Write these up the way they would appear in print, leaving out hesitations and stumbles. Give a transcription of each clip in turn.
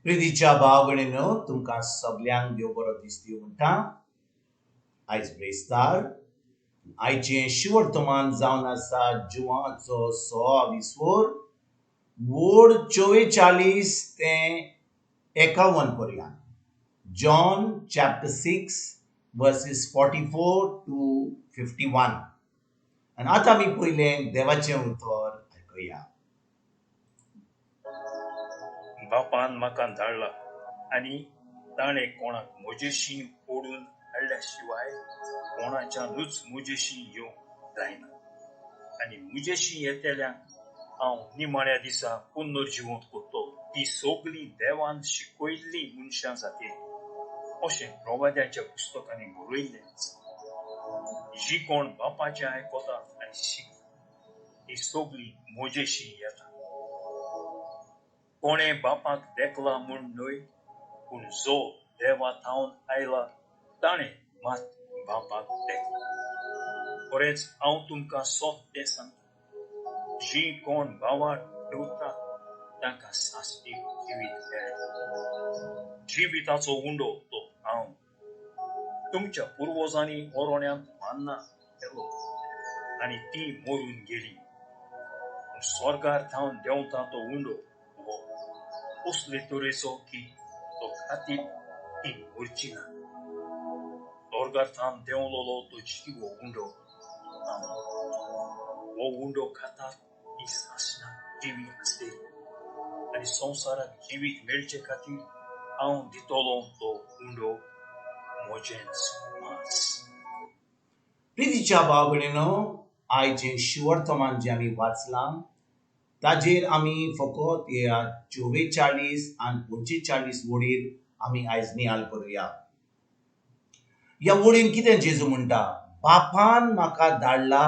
प्रितीच्या भाव भयणीनो, तुमकां सगल्यांक देव बरो दीस दिवं म्हणटा. आयज ब्रेस्तार. आयचें शिवर्तमान जावन आसा जुवाचो 26 वोड 44 ते 51 पर्यंत. John chapter 6 verses 44 to 51. आनी आतां आमी पयलें देवाचें उतर आयकुया. बापान म्हाका धाडला आनी ताणें कोणाक म्हजेशी ओडून हाडल्या शिवाय कोणाच्यानूच म्हजेशी येवंक जायना, आनी म्हजेशी येतल्यांक हांव निमाण्या दिसा पुनर्जिवंत करतलो. ती सगळीं देवान शिकयल्लीं मनशां जातली अशें प्रवाद्यांच्या पुस्तकांनी बरयल्लें आसा. जी कोण बापाचें आयकता आनी शिकता ती सगळीं म्हजेशी येता. कोणें बापाक देखला म्हूण न्हय, पूण जो देवा थावन आयला ताणें मात बापाक देखला. खरेंच हांव तुमकां सत तें सांगता, जीं कोण भावार दवरतात तांकां सासणीक जिवीत मेळटा. जिविताचो उंडो तो हांव. तुमच्या पुर्वजांनी ओरोण्यांत मान्ना केलो आनी ती मरून गेली. पूण स्वर्गार थावन देंवता तो उंडो हो असले तरेचो की तो खातीर ती मरची ना. स्वर्गार थावन देंवलोलो तो जिवो उंडो हांव. हो उंडो खातात ती सासणाक जिवी आसतली आनी संवसाराक जिवीत मेळचे खातीर हांव दितलो तो उंडो म्हजेंच मांस. प्रितीच्या भाव भयणीनो, आयचें शिवर्तमान जें आमी वाचलां ताजेर आमी फकत ह्या 44 आनी 45 वडीर आमी आयज नियाल करुया. ह्या वडीन कितें जेजू म्हणटा, बापान म्हाका धाडला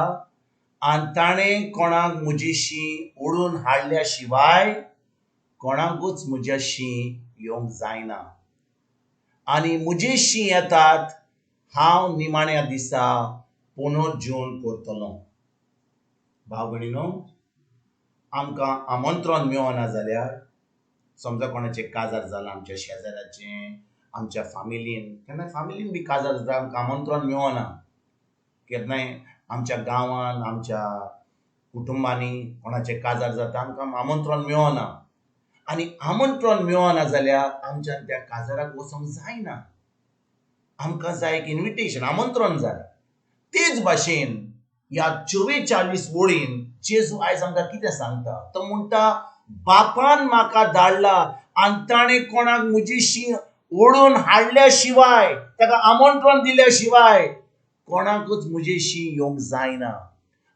आनी ताणें कोणाक म्हजेशी ओडून हाडल्या शिवाय कोणाकूच म्हज्याशी येवंक जायना, आनी म्हजेशी येतात हांव निमाण्या दिसा पुनर्जीवन करतलो. भाव भयणीनो, आमकां आमंत्रण मेळना जाल्यार, समजा कोणाचें काजार जालां, आमच्या शेजाऱ्याचें, आमच्या फामिलीन, केन्ना फामिलीन बी काजार जाता, आमकां आमंत्रण मेळना. केन्नाय आमच्या गांवान, आमच्या कुटुंबांनी कोणाचें काजार जाता, आमकां आमंत्रण मेळना. आनी आमंत्रण मेळना जाल्यार आमच्यान त्या काजाराक वचोंक जायना. आमकां जाय एक इन्विटेशन, आमंत्रण जाय. तेच भाशेन ह्या 44 वळीन जेजू आयज आमकां कितें सांगता, तो म्हणटा बापान म्हाका धाडला आनी ताणें कोणाक म्हजेशी ओडून हाडल्या शिवाय, ताका आमंत्रण दिल्या शिवाय कोणाकूच म्हजेशी येवंक जायना,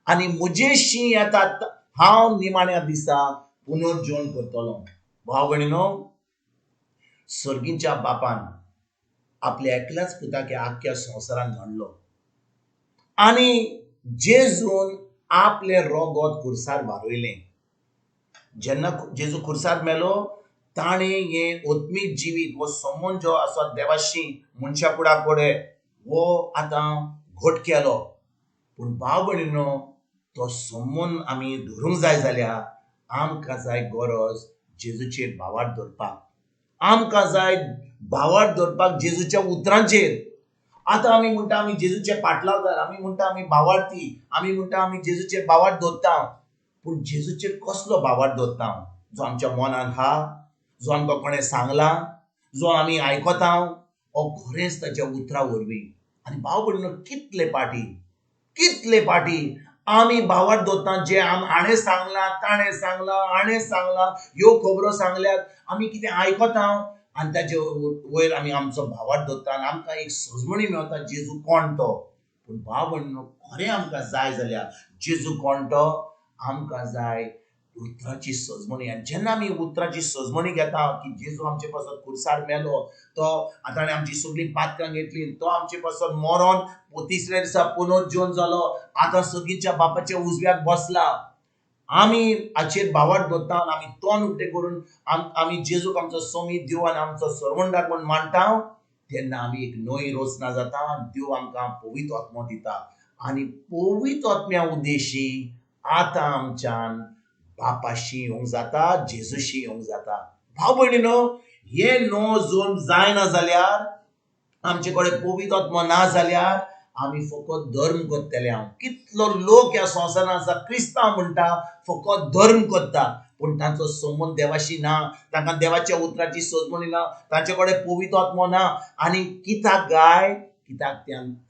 आनी म्हजेशी येतात हांव निमाण्या दिसा पुनर्जीवन करतलो. भाव भयणीनो, सर्गीच्या बापान आपल्या एकल्याच पुताक ह्या आख्ख्या संवसारांत धाडलो आनी जेजून आपलें रोगोत खुर्सार वारयलें. जेन्ना जेजू खुर्सार मेलो ताणें हें आत्मीक जिवीत, हो संबंद जो आसा देवाशी मनशा कुडा कडेन, हो आतां घट केलो. पूण भाव भयणीनो, तो संबंद आमी धरूंक जाय जाल्यार आमकां जाय गरज जेजूचेर भावार्थ धरपाक. आमकां जाय भावार्थ धरपाक जेजूच्या उतरांचेर. आतां आमी म्हणटा आमी जेजूचे पाटलावदार, आमी म्हणटा आमी भावार्थी, आमी म्हणटा आमी जेजूचेर भावार्थ दवरता. पूण जेजूचेर कसलो भावार्थ दवरता? जो आमच्या मनान आहा, जो आमकां कोणें सांगलां, जो आमी आयकता, हो खरेंच ताच्या उतरां वरवीं. आनी भाव भयणीनो, कितले पाटी, कितले पाटी आमी भावार्थ दवरता जे हाणें सांगलां, ताणें सांगलां, हाणें सांगलां, ह्यो खबरो सांगल्यात, आमी कितें आयकता आनी ताचे वयर आमी आमचो भावार्थ दवरता आनी आमकां एक सजमणी मेळटा जेजू कोण तो. पूण भाव भयणीनो, खरें आमकां जाय जाल्यार जेजू कोण तो, आमकां जाय उतराची सजमणी. आनी जेन्ना आमी उतराची सजमणी घेता की जेजू आमचे पासत खुर्सार मेलो, तो ताणें आमची सगळीं पातकां घेतली, तो आमचे पासत मरोन तिसऱ्या दिसा पुनर्जीवन जालो, आतां सगळींच्या बापाच्या उजव्याक बसला, आमी हाचेर भावार्थ दवरता आनी आमी तोंड उक्तें करून आमी जेजूक आमचो सोमी देव आनी आमचो सर्वंडार म्हूण मानता, तेन्ना आमी एक नवी रचना जाता आनी देव आमकां पवित्र आत्मो दिता. आनी पवित्र आत्म्या उद्देशी आतां आमच्यान बापाशी येवंक जाता, जेजूशी येवंक जाता. भाव भयणीनो, हे नो जल्म जायना जाल्यार, आमचे कडेन पवित्र आत्मो ना जाल्यार आमी फकत धर्म करतले. हांव कितलो लोक ह्या संवसारांत आसा क्रिस्तांव म्हणटा, फकत धर्म करता, पूण तांचो संबंद देवाशी ना, तांकां देवाच्या उतराची सजमणी ना, तांचे कडेन पवित्र आत्मो ना. आनी कित्याक गाय? कित्याक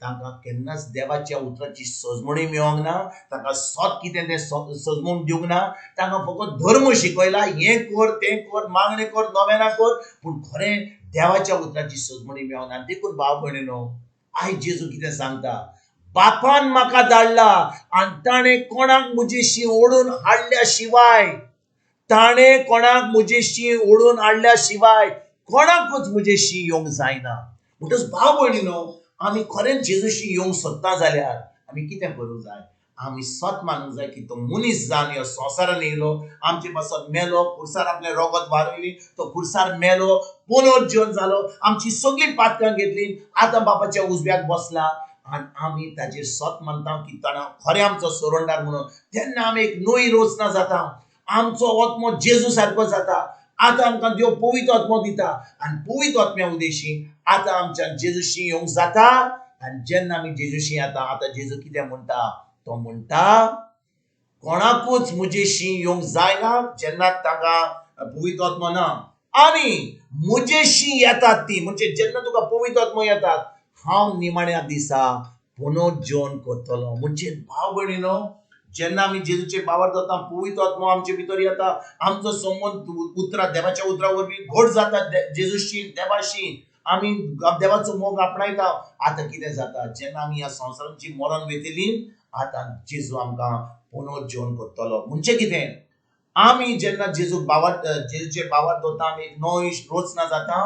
तांकां केन्नाच देवाच्या उतराची सजमणी मेळोंक ना, तांकां सत कितें तें सजमून दिवंक ना, तांकां फकत धर्म शिकयला, हें कर तें कर, मागणें कर, नोवेनां कर, पूण खरें देवाच्या उतराची सजमणी मेळोंक ना. देखून भाव भयणीनो, आयज जेजू कितें सांगता, बापान म्हाका धाडला आनी ताणें कोणाक म्हजेशी ओडून हाडल्या शिवाय, ताणें कोणाक म्हजेशी ओडून हाडल्या शिवाय कोणाकूच म्हजेशी येवंक जायना. म्हणटच भाव भयणीनो, आमी खरेंच जेजूशी येवंक सोदता जाल्यार आमी कितें करूंक जाय? आमी सत मानूंक जाय की तो मनीस जावन ह्या संवसारान येयलो, आमचे पासत मेलो, खुर्सार आपलें रोगत वारयली, तो खुर्सार मेलो, पुनर्जीवन जालो, आमची सगळीं पातकां घेतली, आतां बापाच्या उजव्याक बसला आनी आमी ताजेर सत मानता की ताणें खरें आमचो सोरंडार म्हणून. तेन्ना आमी एक नवी रचना जाता, आमचो आत्मो जेजू सारको जाता. आतां आमकां देव पवित्र आत्मो दिता आनी पवित्र आत्म्या उदेशी आतां आमच्यान जेजूशी येवंक जाता. आनी जेन्ना आमी जेजूशी येता, आतां जेजू कितें म्हणटा? तो म्हणटा, कोणाकूच म्हजेशी येवंक जायना जेन्ना तांकां पवित्र आत्मो ना, आनी म्हजेशी येतात ती, म्हणजे जेन्ना तुका पवित्र आत्मो येतात, हांव निमाण्या दिसा पुनर्जीवन करतलो. म्हणजे भाव भयणीनो, जेन्ना आमी जेजूचे बावर जाता, पवित्र आत्मो आमचे भितर येता, आमचो संबंद उतरा देवाच्या उतरा वरवीं घट जाता, जेजूशी देवाशी आमी देवाचो मोग आपणायता. आतां कितें जाता, जेन्ना आमी ह्या संवसाराची मरण वेतली, आतां जेजू आमकां पुनर्जीवन करतलो. म्हणजे कितें, आमी जेन्ना जेजूक बावर जेजूचे बावर दवरता, आमी एक नवी रचना जाता,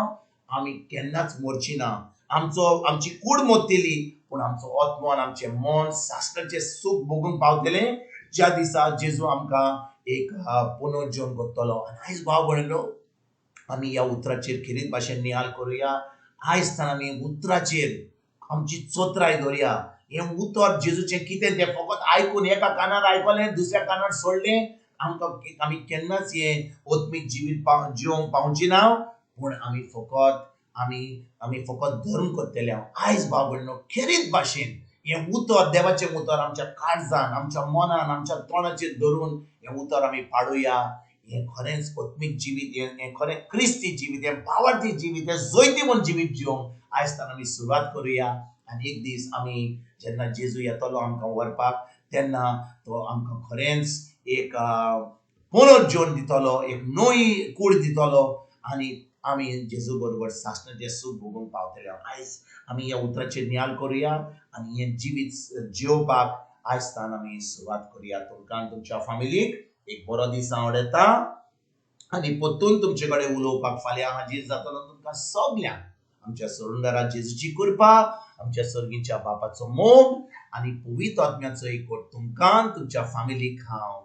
आमी केन्नाच मरची ना, आमचो आमची कूड मरतली, पूण आमचो आत्मो आनी आमचें मन शास्त्राचें सूख भोगूंक पावतलें ज्या दिसा जेजू आमकां एक पुनर्जीवन करतलो. आनी आयज भाव भयणीनो, आमी ह्या उतराचेर खेरीत भाशेन निहाल करुया. आयज ताण आमी उतराचेर आमची चोत्राय दवरया. हें उतर जेजूचें कितें तें फकत आयकून एका कानार आयकलें, दुसऱ्या कानार सोडलें, आमकां आमी केन्नाच हें आत्मीक जिवीत जिवंक पावची ना, पूण आमी फकत आमी आमी फकत धर्म करतले. आयज भाव भयणीनो, खेरीत भाशेन हें उतर देवाचें उतर आमच्या काळजान, आमच्या मनान, आमच्या तोंडाचेर धरून हें उतर आमी पाडुया. हें खरेंच आत्मीक जिवीत, हें खरें क्रिस्ती जिवीत, हें भावार्थी जिवीत, हें जैतिवंत जिवीत जिवंक आयज ताण आमी सुरवात करुया. आनी एक दीस आमी जेन्ना जेजू येतलो आमकां व्हरपाक, तेन्ना तो आमकां खरेंच एक पुनर्जीवन दितलो, एक नवी कूड दितलो आनी आमी जेजू बरोबर सासणाचें सूख भोगूंक पावतले. आयज आमी ह्या उतराचेर निहाल करुया आनी हें जिवीत जियोवपाक आयज ताण आमी सुरवात करुया. तुमकां आनी तुमच्या फामिलीक एक बरो दीस हांव वडयता आनी परतून तुमचे कडेन उलोवपाक फाल्यां हाजीर जातलो. तुमकां सगल्यांक आमच्या सोडूनदारा जेजूची कृपा, आमच्या सर्गीच्या बापाचो मोग आनी पवित्र आत्म्याचो एकवट तुमकां तुमच्या फामिलीक हांव